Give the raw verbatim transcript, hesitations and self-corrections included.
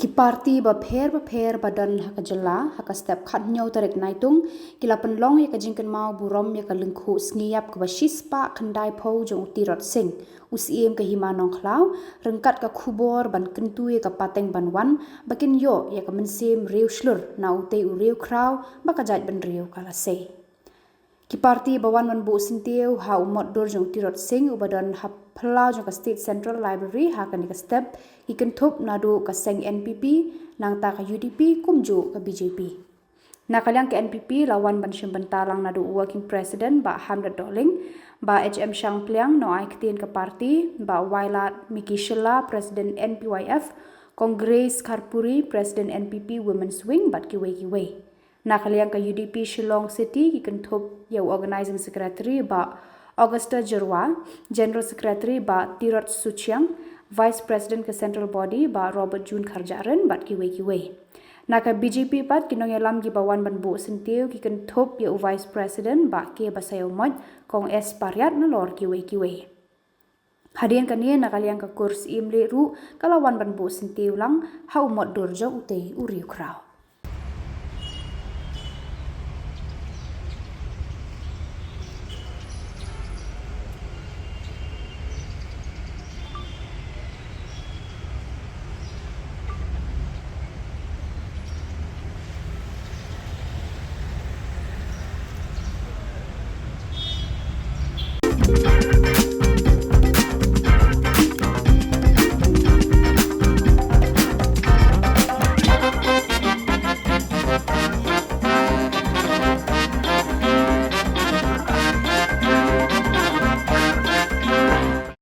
Ki parti bapher bapher ba don ha ka jylla ha ka step khathynñiew tarik Naitung ki la pynlong ïa ka jingkynmaw burom ïa ka lyngkhuh sngi ïap kaba shispah khyndai phew jong u Tirot Sing, u Syiem ka Hima Nongkhlaw, ryngkat ka khubor ban kyntu ïa ka pateng ban wan ba kin ïoh ïa ka mynsiem riew shlur na utei u riew khraw ba ka jaitbynriew ka la sei. Ki parti ba wan ban buh syntiew ha u mot dur jong u Tirot Sing uba don ha phyllaw jong ka State Central Library ha kane ka step ki kynthup naduh ka seng N P P, nangta ka U D P kumjuh ka B J P. Na ka liang ka N P P la wan ban shim bynta lang naduh u Working President Bah Hamlet Dohling, Bah H M Shangpliang nongaiktien ka parti, Bah Wailadmiki Shylla, President N P Y F, Kong Grace Kharpuri, President N P P Women's Wing bad kiwei kiwei. Na ka liang ka U D P Shillong City ki kynthup ïa u Organising Secretary Bah Augusta Jyrwa, General Secretary Bah Tirot Suchiang, Vice President ka Central Body Bah Robert June Kharjahrin bad kiwei kiwei. Na ka B J P pat ki nongïalam kiba wan ban buh syntiew ki kynthup ïa u Vice President Bah K Basaiawmoit, Kong S Pariat nalor kiwei kiwei. Hadien kane na ka liang ka kur Syiem Leh ruh ka la wan ban buh syntiew lang ha u mot dur jong utei u riew khraw.